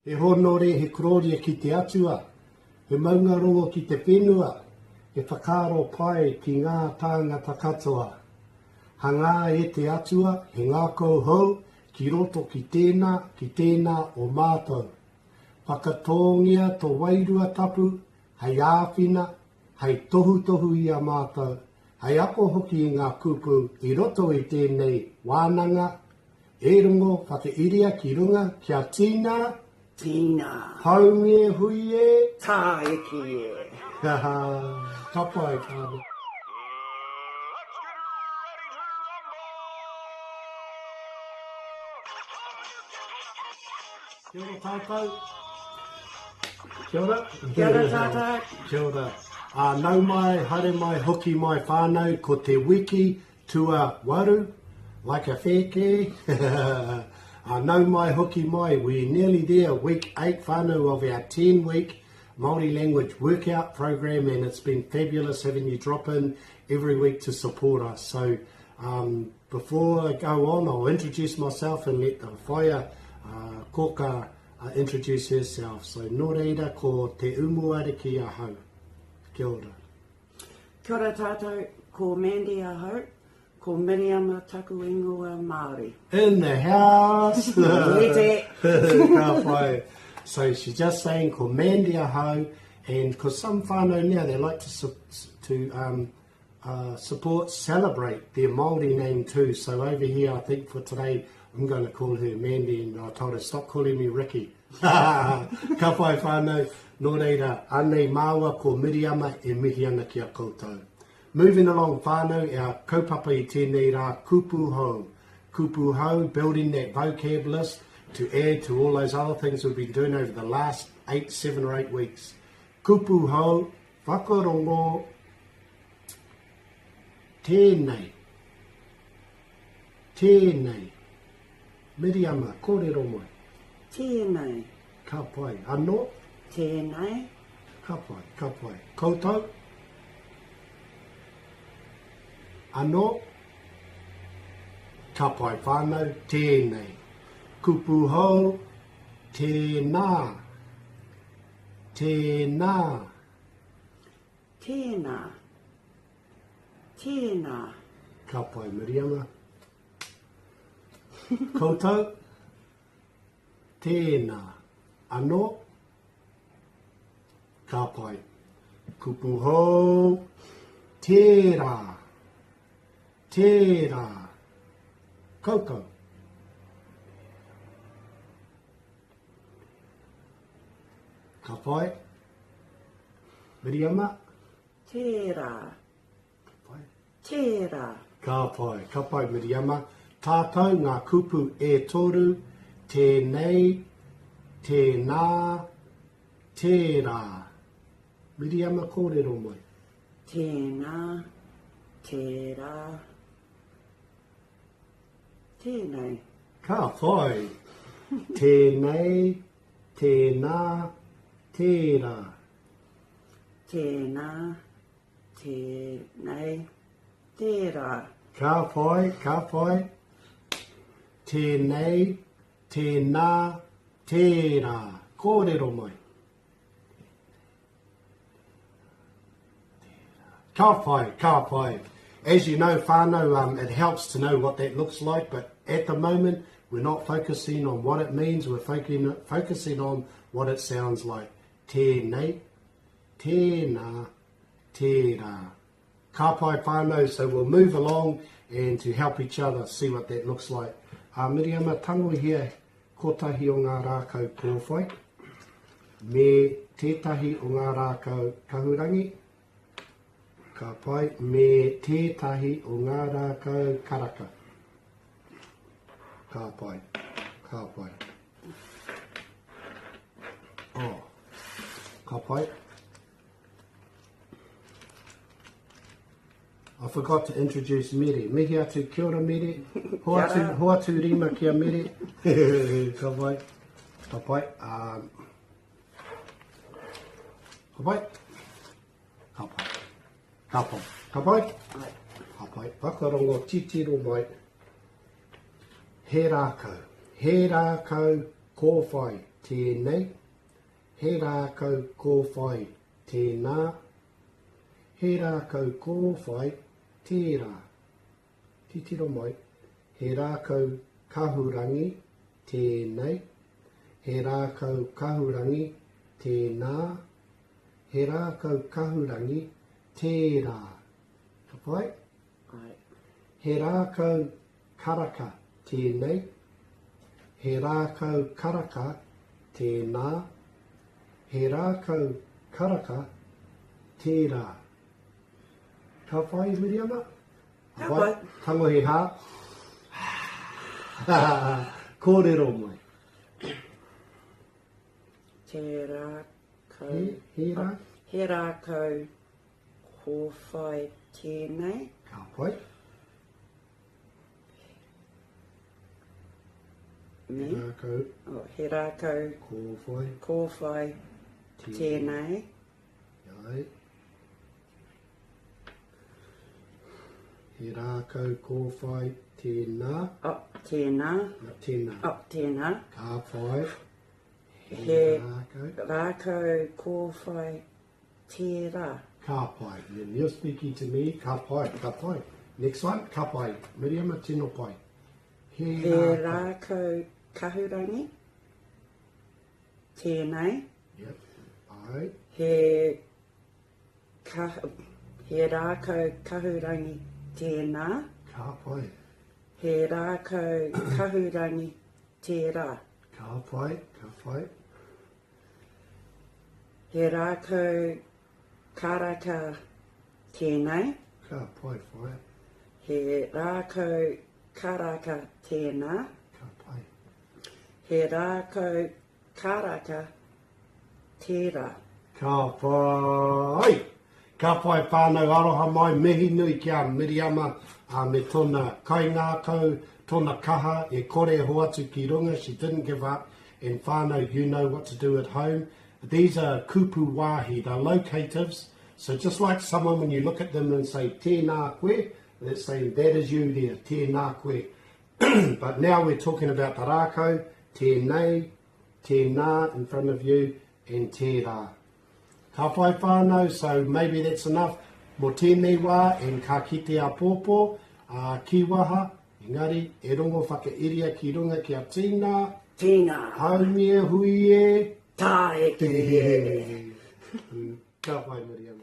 He hōnore, he korōria ki te Atua, he maungarongo ki te whenua, he whakaaro pai ki ngā tāngata katoa. Hangā e te Atua he ngākau hou ki roto ki tēnā, ki tēnā o mātou. Whakatōngia to Wairua Tapu hei āwhina, hei tohutohu i a mātou, hei ako hoki i ngā kupu i roto i tēnei wānanga, E rongo whakairia ki runga kia tīna. Tīna. Haumi e hui e. Tāiki e. Haha. Ka pai, whānau. Kia ora tātou. Kia ora. Kia ora tātou. Kia ora. Ā, nau mai, haere mai, hoki mai whānau, ko te wiki Tuawaru, like a whēkē, ā, nau mai hoki mai, we're nearly there, week 8 whānau of our 10 week Māori language workout program and it's been fabulous having you drop in every week to support us. So um, before I go on, I'll introduce myself and let the whaea uh, Koka uh, introduce herself. So nō reira ko Te Umuariki ahau. Kia ora. Kia ora tātou, ko Mandy ahau, ko Miriama taku ingoa Māori. In the house! Rite! Ka pai. So she's just saying ko Mandy ahau, and cause some whānau now, they like to, to um, uh, support, celebrate their Māori name too. So over here, I think for today, I'm going to call her Mandy, and I told her, stop calling me Ricky. Ka pai whānau, nō reira, anei māua ko Miriama e mihi ana ki a koutou. Moving along whānau, our kaupapa i tēnei rā, kupu hou. Kupu hou, building that vocab list to add to all those other things we've been doing over the last 8, 7 or 8 weeks. Kupu hou, whakarongo, tēnei, tēnei. Miriama, kōrero mai. Tēnei. Ka pai. Anō? Tēnei. Ka pai, ka pai. Koutou? Anō? Ka pai whānau, tēnei. Kupu hou, tēnā. Tēnā. Tēnā. Tēnā. Ka pai, Miriama. Koutou, tēnā. Anō, ka pai. Kupu hou, tērā. Tērā. Koutou. Ka pai. Miriama. Tērā. Ka pai. Tērā. Ka pai, ka pai Miriama. Tātou ngā kupu e toru, tēnei, tēnā, tērā. Miriama kōrero mai. Tēnā, tērā, tēnei. Ka pai. Tēnei, tēnā, tērā. Tēnā, Tēnei, tērā. Ka pai, ka pai. Tēnei, tēnā, tērā. Kōrero mai. Ka pai, ka pai. As you know, whānau, um, it helps to know what that looks like, but at the moment, we're not focusing on what it means, we're focusing, focusing on what it sounds like. Tēnei, tēnā, tērā. Ka pai whānau, so we'll move along and to help each other see what that looks like. A Miriama, tangohia kotahi o ngā rākau kōwhai me tētahi o ngā rākau kahurangi, ka pai, me tētahi o ngā rākau karaka. Ka pai, ka pai. Oh, ka pai. I forgot to introduce Mere. Mihi atu, kia ora Mere. Hoatu, hoatu rima ki a Mere. ka pai. Ka pai. Um, ka pai. Ka pai. Ka pai. Ka pai? Ka pai. Whakarongo titiro mai. He rākau. He rākau kōwhai. tēnei, he rākau kōwhai tēnā, he rākau kōwhai tērā. Titiro mai, he rākau kahurangi tēnei, he rākau kahurangi tēnā, he rākau kahurangi tērā. Ka pai? Āe. He rākau karaka tēnei, he rākau karaka tēnā, he rākau karaka tērā. Ka whai, Miriama? Ka whai. Tango he hā. Kōrero mai. Te rākau. He, he rā? He rākau kōwhai tēnei. Ka pai. Me. He rākau. Oh, he rākau. Kōwhai. Kōwhai tēnei. Ai. He rākau kōwhai tēnā. Oh, tēnā. No, tēnā. Oh, tēnā. Ka pai. He, he rākau. Rākau kōwhai tērā. Ka pai. Then you're speaking to me. Ka pai, ka pai. Next one, ka pai. Miriama, tino pai. He, he rākau. rākau kahurangi. Tēnei. Yep. Ai. He, ka, he rākau kahurangi tēnā. Ka pai. He rākau kahurangi tērā. Ka pai, ka pai. He rākau karaka tēnei. Ka pai, whaea. He rākau karaka tēnā. Ka pai. He rākau karaka tērā. Ka pai! Ka pai whānau aroha mai, mihi nui ki a Miriama me tona kaingākau, tona kaha e kore e hoatu ki runga, she didn't give up, and whānau you know what to do at home. These are kupu wāhi, they're locatives, so just like someone when you look at them and say tēnā koe, that's saying that is you there, tēnā koe. But now we're talking about the rākau, tēnei, tēnā in front of you, and tērā. Ka whai whānau, so maybe that's enough mō tēnei wā, and ka kite āpōpō, ā, kīwaha, engari, e rongo whakairia ki runga kia tīnā. Tīnā. Haumi e hui e. Tāeke e. Ka whai Miriam.